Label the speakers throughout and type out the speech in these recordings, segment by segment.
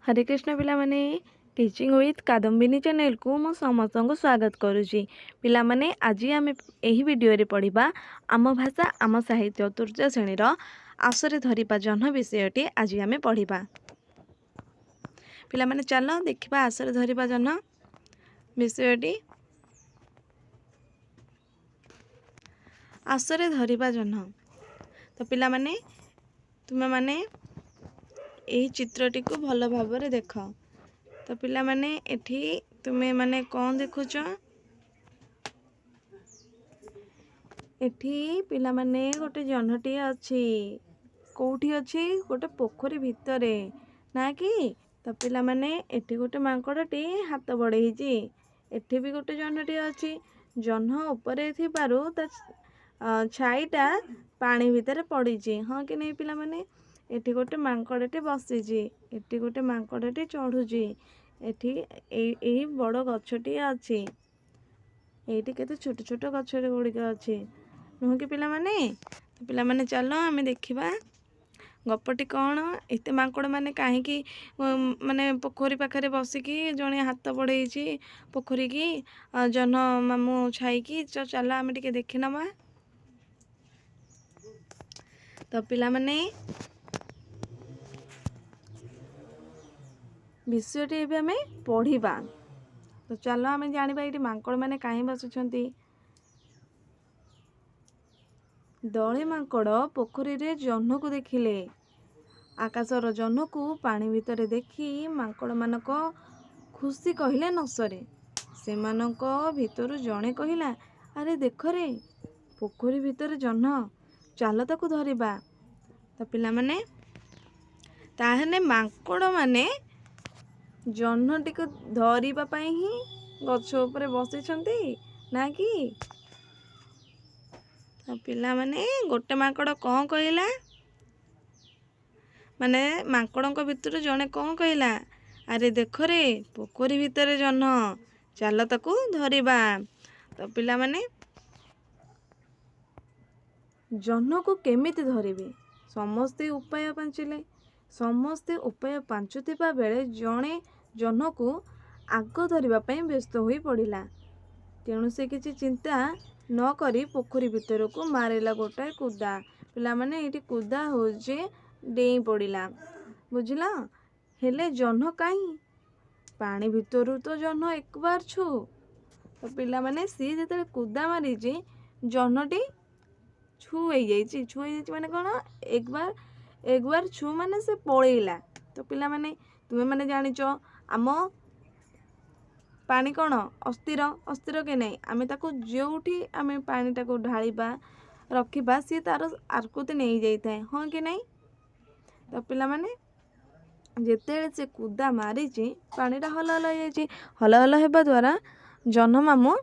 Speaker 1: ହରେ କୃଷ୍ଣ ପିଲାମାନେ, teaching with Kadambini ଚ୍ୟାନେଲକୁ ମୁଁ ସମସ୍ତଙ୍କୁ ସ୍ୱାଗତ କରୁଛି। ପିଲାମାନେ, ଆଜି ଆମେ ଏହି ଭିଡ଼ିଓରେ ପଢ଼ିବା ଆମ ଭାଷା ଆମ ସାହିତ୍ୟ ତୃତୀୟ ଶ୍ରେଣୀର ଆସରେ ଧରିବା ଜହ୍ନ ବିଷୟଟି ଆଜି ଆମେ ପଢ଼ିବା। ପିଲାମାନେ ଚାଲ ଦେଖିବା ଆସରେ ଧରିବା ଜହ୍ନ ବିଷୟଟି। ଆସରେ ଧରିବା ଜହ୍ନ। ତ ପିଲାମାନେ, ତୁମେମାନେ ଏହି ଚିତ୍ରଟିକୁ ଭଲ ଭାବରେ ଦେଖ। ତ ପିଲାମାନେ, ଏଠି ତୁମେମାନେ କ'ଣ ଦେଖୁଛ? ଏଠି ପିଲାମାନେ ଗୋଟେ ଜହ୍ନଟିଏ ଅଛି। କେଉଁଠି ଅଛି? ଗୋଟେ ପୋଖରୀ ଭିତରେ, ନା କି? ତ ପିଲାମାନେ, ଏଠି ଗୋଟେ ମାଙ୍କଡ଼ଟି ହାତ ବଢ଼େଇଛି। ଏଠି ବି ଗୋଟେ ଜହ୍ନଟିଏ ଅଛି। ଜହ୍ନ ଉପରେ ଥିବାରୁ ତା ଛାଇଟା ପାଣି ଭିତରେ ପଡ଼ିଛି, ହଁ କି ନାହିଁ ପିଲାମାନେ? ଏଠି ଗୋଟେ ମାଙ୍କଡ଼ଟି ବସିଛି, ଏଠି ଗୋଟେ ମାଙ୍କଡ଼ଟି ଚଢ଼ୁଛି, ଏଠି ଏଇ ବଡ଼ ଗଛଟିଏ ଅଛି, ଏଇଠି କେତେ ଛୋଟ ଛୋଟ ଗଛ ଗୁଡ଼ିକ ଅଛି, ନୁହଁ କି ପିଲାମାନେ? ପିଲାମାନେ ଚାଲ ଆମେ ଦେଖିବା ଗପଟି କ'ଣ। ଏତେ ମାଙ୍କଡ଼ମାନେ କାହିଁକି ମାନେ ପୋଖରୀ ପାଖରେ ବସିକି ଜଣେ ହାତ ବଢ଼େଇଛି ପୋଖରୀକି ଜହ୍ନ ମାମୁଁ ଛାଇକି। ଚାଲ ଆମେ ଟିକେ ଦେଖିନେବା। ତ ପିଲାମାନେ, ବିଷୟଟି ଏବେ ଆମେ ପଢ଼ିବା। ତ ଚାଲ ଆମେ ଜାଣିବା ଏଇଠି ମାଙ୍କଡ଼ମାନେ କାହିଁ ବସୁଛନ୍ତି। ଦଳେ ମାଙ୍କଡ଼ ପୋଖରୀରେ ଜହ୍ନକୁ ଦେଖିଲେ। ଆକାଶର ଜହ୍ନକୁ ପାଣି ଭିତରେ ଦେଖି ମାଙ୍କଡ଼ମାନଙ୍କ ଖୁସି କହିଲେ ନ ସରେ। ସେମାନଙ୍କ ଭିତରୁ ଜଣେ କହିଲା, ଆରେ ଦେଖରେ, ପୋଖରୀ ଭିତରେ ଜହ୍ନ, ଚାଲ ତାକୁ ଧରିବା। ତ ପିଲାମାନେ, ତାହେଲେ ମାଙ୍କଡ଼ମାନେ ଜହ୍ନଟିକୁ ଧରିବା ପାଇଁ ହିଁ ଗଛ ଉପରେ ବସିଛନ୍ତି, ନା କି? ତ ପିଲାମାନେ, ଗୋଟେ ମାଙ୍କଡ଼ କ'ଣ କହିଲା? ମାନେ ମାଙ୍କଡ଼ଙ୍କ ଭିତରୁ ଜଣେ କ'ଣ କହିଲା? ଆରେ ଦେଖରେ, ପୋଖରୀ ଭିତରେ ଜହ୍ନ, ଚାଲ ତାକୁ ଧରିବା। ତ ପିଲାମାନେ, ଜହ୍ନକୁ କେମିତି ଧରିବେ ସମସ୍ତେ ଉପାୟ ପାଞ୍ଚିଲେ। ସମସ୍ତେ ଉପାୟ ପାଞ୍ଚୁଥିବା ବେଳେ ଜଣେ ଜହ୍ନକୁ ଆଗ ଧରିବା ପାଇଁ ବ୍ୟସ୍ତ ହୋଇ ପଡ଼ିଲା। ତେଣୁ ସେ କିଛି ଚିନ୍ତା ନ କରି ପୋଖରୀ ଭିତରକୁ ମାରିଲା ଗୋଟାଏ କୁଦା। ପିଲାମାନେ, ଏଇଠି କୁଦା ହେଉଛି ଡେଇଁ ପଡ଼ିଲା, ବୁଝିଲ? ହେଲେ ଜହ୍ନ କାହିଁ? ପାଣି ଭିତରୁ ତ ଜହ୍ନ ଏକବାର ଛୁ। ତ ପିଲାମାନେ, ସିଏ ଯେତେବେଳେ କୁଦା ମାରିଛି ଜହ୍ନଟି ଛୁ ହେଇଯାଇଛି। ଛୁ ହେଇଯାଇଛି ମାନେ କ'ଣ? ଏକବାର ଏକବାର ଛୁ ମାନେ ସେ ପଳେଇଲା। ତ ପିଲାମାନେ, ତୁମେମାନେ ଜାଣିଛ ଆମ ପାଣି କ'ଣ ଅସ୍ଥିର, ଅସ୍ଥିର କି ନାହିଁ? ଆମେ ତାକୁ ଯେଉଁଠି ଆମେ ପାଣିଟାକୁ ଢାଳିବା ରଖିବା, ସିଏ ତା'ର ଆକୃତି ନେଇଯାଇଥାଏ, ହଁ କି ନାହିଁ? ତ ପିଲାମାନେ, ଯେତେବେଳେ ସେ କୁଦା ମାରିଛି ପାଣିଟା ହଲ ହଲ ହେଇଯାଇଛି। ହଲ ହଲ ହେବା ଦ୍ୱାରା ଜହ୍ନ ମାମୁଁ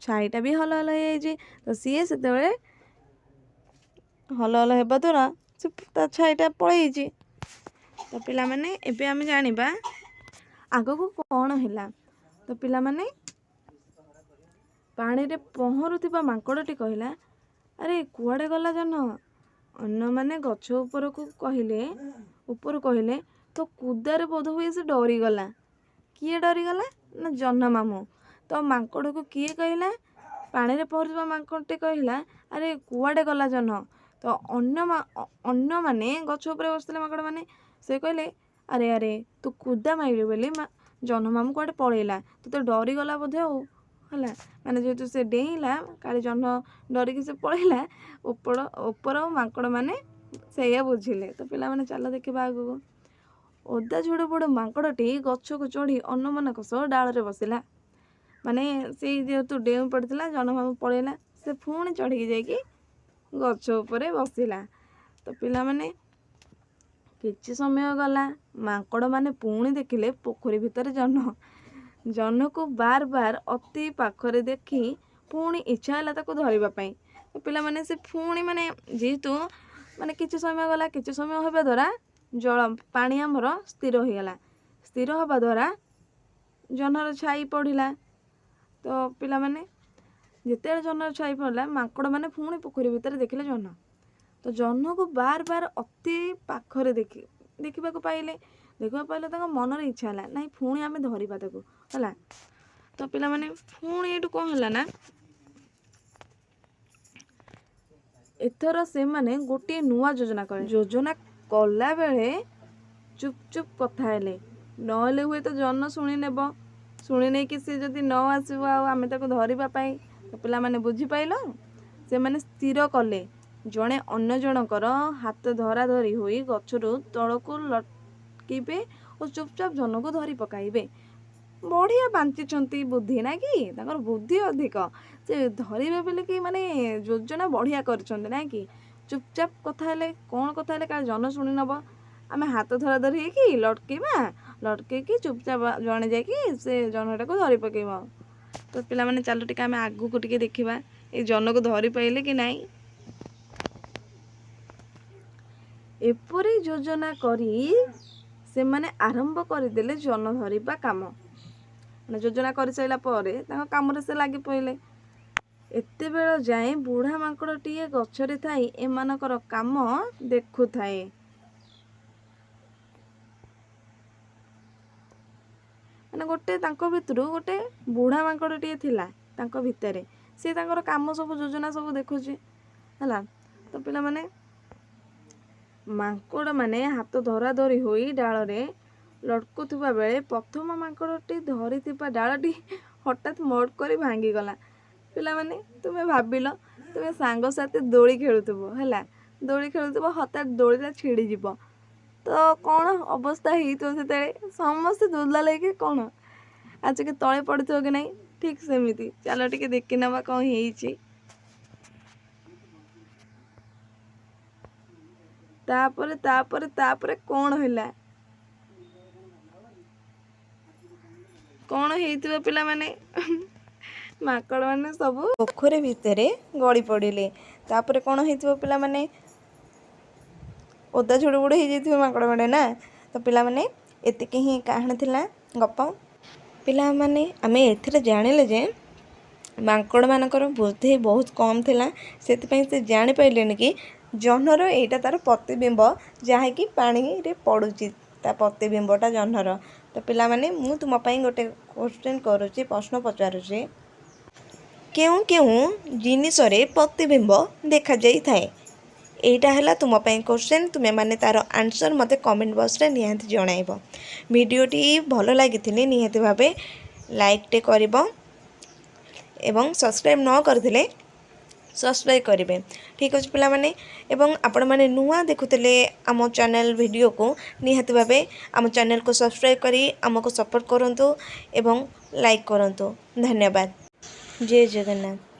Speaker 1: ଛାଇଟା ବି ହଲ ହଲ ହେଇଯାଇଛି। ତ ସିଏ ସେତେବେଳେ ହଲ ହଲ ହେବା ଦ୍ୱାରା ସେ ତା ଛାଇଟା ପଳେଇଛି। ତ ପିଲାମାନେ, ଏବେ ଆମେ ଜାଣିବା ଆଗକୁ କ'ଣ ହେଲା। ତ ପିଲାମାନେ, ପାଣିରେ ପହଁରୁଥିବା ମାଙ୍କଡ଼ଟି କହିଲା, ଆରେ କୁଆଡ଼େ ଗଲା ଜହ୍ନ? ଅନ୍ୟମାନେ ଗଛ ଉପରକୁ କହିଲେ, ଉପରୁ କହିଲେ, ତ କୁଦାରେ ବୋଧ ହୁଏ ସେ ଡରିଗଲା। କିଏ ଡରିଗଲା? ନା ଜହ୍ନ ମାମୁଁ। ତ ମାଙ୍କଡ଼କୁ କିଏ କହିଲା? ପାଣିରେ ପହଁରୁଥିବା ମାଙ୍କଡ଼ଟି କହିଲା, ଆରେ କୁଆଡ଼େ ଗଲା ଜହ୍ନ? ତ ଅନ୍ୟମାନେ ଗଛ ଉପରେ ବସିଥିଲେ ମାଙ୍କଡ଼ମାନେ, ସେ କହିଲେ, ଆରେ ଆରେ ତୁ କୁଦା ମାରିଲୁ ବୋଲି ଜହ୍ନ ମାମୁଁ କୁଆଡ଼େ ପଳେଇଲା, ତୁ ତ ଡରିଗଲା ବୋଧେ ଆଉ ହେଲା। ମାନେ ଯେହେତୁ ସେ ଡେଇଁଲା, କାଳେ ଜହ୍ନ ଡରିକି ସେ ପଳେଇଲା, ଉପର ମାଙ୍କଡ଼ମାନେ ସେଇଆ ବୁଝିଲେ। ତ ପିଲାମାନେ ଚାଲ ଦେଖିବା ଆଗକୁ। ଓଦା ଝୁଡ଼ୁବୁଡ଼ୁ ମାଙ୍କଡ଼ଟି ଗଛକୁ ଚଢ଼ି ଅନ୍ୟମାନଙ୍କ ସହ ଡାଳରେ ବସିଲା। ମାନେ ସେଇ ଯେହେତୁ ଡେଉଁ ପଡ଼ିଥିଲା, ଜହ୍ନ ମାମୁଁ ପଳେଇଲା, ସେ ପୁଣି ଚଢ଼ିକି ଯାଇକି ଗଛ ଉପରେ ବସିଲା। ତ ପିଲାମାନେ, କିଛି ସମୟ ଗଲା, ମାଙ୍କଡ଼ମାନେ ପୁଣି ଦେଖିଲେ ପୋଖରୀ ଭିତରେ ଜହ୍ନ। ଜହ୍ନକୁ ବାର ବାର ଅତି ପାଖରେ ଦେଖି ପୁଣି ଇଚ୍ଛା ହେଲା ତାକୁ ଧରିବା ପାଇଁ। ତ ପିଲାମାନେ, ସେ ପୁଣି ମାନେ ଯେହେତୁ ମାନେ କିଛି ସମୟ ଗଲା, କିଛି ସମୟ ହେବା ଦ୍ୱାରା ଜଳ ପାଣି ଆମର ସ୍ଥିର ହୋଇଗଲା। ସ୍ଥିର ହେବା ଦ୍ୱାରା ଜହ୍ନର ଛାଇ ପଡ଼ିଲା। ତ ପିଲାମାନେ, ଯେତେବେଳେ ଜହ୍ନର ଛାଇ ପଡ଼ିଲା, ମାଙ୍କଡ଼ମାନେ ପୁଣି ପୋଖରୀ ଭିତରେ ଦେଖିଲେ ଜହ୍ନ। ତ ଜହ୍ନକୁ ବାର ବାର ଅତି ପାଖରେ ଦେଖିବାକୁ ପାଇଲେ। ଦେଖିବାକୁ ପାଇଲେ ତାଙ୍କ ମନରେ ଇଚ୍ଛା ହେଲା, ନାଇଁ ପୁଣି ଆମେ ଧରିବା ତାକୁ, ହେଲା। ତ ପିଲାମାନେ, ପୁଣି ଏଇଠୁ କ'ଣ ହେଲା ନା, ଏଥର ସେମାନେ ଗୋଟିଏ ନୂଆ ଯୋଜନା କଲେ। ଯୋଜନା କଲାବେଳେ ଚୁପ୍ ଚୁପ୍ କଥା ହେଲେ, ନହେଲେ ହୁଏତ ଜହ୍ନ ଶୁଣି ନେବ, ଶୁଣି ନେଇକି ସେ ଯଦି ନ ଆସିବ ଆଉ ଆମେ ତାକୁ ଧରିବା ପାଇଁ। ତ ପିଲାମାନେ, ବୁଝିପାଇଲ? ସେମାନେ ସ୍ଥିର କଲେ, ଜଣେ ଅନ୍ୟ ଜଣଙ୍କର ହାତ ଧରା ଧରି ହୋଇ ଗଛରୁ ତଳକୁ ଲଟକିବେ ଓ ଚୁପଚାପ ଜହ୍ନକୁ ଧରି ପକାଇବେ। ବଢ଼ିଆ ପାଞ୍ଚିଛନ୍ତି ବୁଦ୍ଧି, ନା କି? ତାଙ୍କର ବୁଦ୍ଧି ଅଧିକ। ସେ ଧରିବେ ବୋଲିକି ମାନେ ଯୋଜନା ବଢ଼ିଆ କରିଛନ୍ତି, ନା କି? ଚୁପଚାପ କଥା ହେଲେ। କ'ଣ କଥା ହେଲେ? କାଳେ ଜହ୍ନ ଶୁଣି ନେବ, ଆମେ ହାତ ଧରା ଧରି ହେଇକି ଲଟକେଇବା, ଲଟକେଇକି ଚୁପଚାପ ଜଣେ ଯାଇକି ସେ ଜହ୍ନଟାକୁ ଧରି ପକେଇବ। ତ ପିଲାମାନେ, ଚାଲ ଟିକେ ଆମେ ଆଗକୁ ଟିକେ ଦେଖିବା, ଏଇ ଜହ୍ନକୁ ଧରି ପାଇଲେ କି ନାହିଁ। ଏପରି ଯୋଜନା କରି ସେମାନେ ଆରମ୍ଭ କରିଦେଲେ ଜହ୍ନ ଧରିବା କାମ। ମାନେ ଯୋଜନା କରିସାରିଲା ପରେ ତାଙ୍କ କାମରେ ସେ ଲାଗି ପଡ଼ିଲେ। ଏତେବେଳ ଯାଏଁ ବୁଢ଼ା ମାଙ୍କଡ଼ଟିଏ ଗଛରେ ଥାଇ ଏମାନଙ୍କର କାମ ଦେଖୁଥାଏ। ମାନେ ଗୋଟେ ତାଙ୍କ ଭିତରୁ ଗୋଟେ ବୁଢ଼ା ମାଙ୍କଡ଼ଟିଏ ଥିଲା ତାଙ୍କ ଭିତରେ, ସିଏ ତାଙ୍କର କାମ ସବୁ ଯୋଜନା ସବୁ ଦେଖୁଛି, ହେଲା। ତ ପିଲାମାନେ, ମାଙ୍କଡ଼ମାନେ ହାତ ଧରାଧରି ହୋଇ ଡାଳରେ ଲଟକୁଥିବା ବେଳେ ପ୍ରଥମ ମାଙ୍କଡ଼ଟି ଧରିଥିବା ଡାଳଟି ହଠାତ୍ ମଡ଼ କରି ଭାଙ୍ଗିଗଲା। ପିଲାମାନେ, ତୁମେ ଭାବିଲ, ତୁମେ ସାଙ୍ଗସାଥି ଦୋଳି ଖେଳୁଥିବ, ହେଲା, ଦୋଳି ଖେଳୁଥିବ, ହଠାତ୍ ଦୋଳିଟା ଛିଡ଼ିଯିବ, ତ କ'ଣ ଅବସ୍ଥା ହେଇଥିବ ସେତେବେଳେ? ସମସ୍ତେ ଦୁଲଦାଲ ହେଇକି କ'ଣ ଆସିକି ତଳେ ପଡ଼ିଥିବ କି ନାହିଁ? ଠିକ୍ ସେମିତି। ଚାଲ ଟିକେ ଦେଖିନେବା କ'ଣ ହେଇଛି। ତାପରେ ତାପରେ ତାପରେ କ'ଣ ହେଲା? କ'ଣ ହେଇଥିବ ପିଲାମାନେ? ମାଙ୍କଡ଼ମାନେ ସବୁ ପୋଖରୀ ଭିତରେ ଗଳି ପଡ଼ିଲେ। ତାପରେ କ'ଣ ହେଇଥିବ ପିଲାମାନେ? ଓଦା ଝୁଡ଼ୁବୁଡ଼ୁ ହେଇଯାଇଥିବ ମାଙ୍କଡ଼ମାନେ, ନା? ତ ପିଲାମାନେ, ଏତିକି ହିଁ କାହାଣୀ ଥିଲା, ଗପ। ପିଲାମାନେ, ଆମେ ଏଥିରେ ଜାଣିଲେ ଯେ ମାଙ୍କଡ଼ମାନଙ୍କର ବୁଦ୍ଧି ବହୁତ କମ୍ ଥିଲା, ସେଥିପାଇଁ ସେ ଜାଣିପାରିଲେନି କି ଜହ୍ନର ଏଇଟା ତା'ର ପ୍ରତିବିମ୍ବ, ଯାହାକି ପାଣିରେ ପଡ଼ୁଛି ତା ପ୍ରତିବିମ୍ବଟା ଜହ୍ନର। ତ ପିଲାମାନେ, ମୁଁ ତୁମ ପାଇଁ ଗୋଟେ କ୍ୱେଶ୍ଚନ୍ କରୁଛି, ପ୍ରଶ୍ନ ପଚାରୁଛି। କେଉଁ କେଉଁ ଜିନିଷରେ ପ୍ରତିବିମ୍ବ ଦେଖାଯାଇଥାଏ? ଏଇଟା ହେଲା ତୁମ ପାଇଁ କ୍ୱେଶ୍ଚନ୍। ତୁମେମାନେ ତା'ର ଆନ୍ସର୍ ମୋତେ କମେଣ୍ଟ ବକ୍ସରେ ନିହାତି ଜଣାଇବ। ଭିଡ଼ିଓଟି ଭଲ ଲାଗିଥିଲେ ନିହାତି ଭାବେ ଲାଇକ୍ଟେ କରିବ ଏବଂ ସବସ୍କ୍ରାଇବ୍ ନ କରିଥିଲେ ସବସ୍କ୍ରାଇବ୍ କରିବେ। ଠିକ୍ ଅଛି ପିଲାମାନେ? ଏବଂ ଆପଣମାନେ ନୂଆ ଦେଖୁଥିଲେ ଆମ ଚ୍ୟାନେଲ୍ ଭିଡ଼ିଓକୁ, ନିହାତି ଭାବେ ଆମ ଚ୍ୟାନେଲ୍କୁ ସବସ୍କ୍ରାଇବ୍ କରି ଆମକୁ ସପୋର୍ଟ କରନ୍ତୁ ଏବଂ ଲାଇକ୍ କରନ୍ତୁ। ଧନ୍ୟବାଦ। ଜୟ ଜଗନ୍ନାଥ।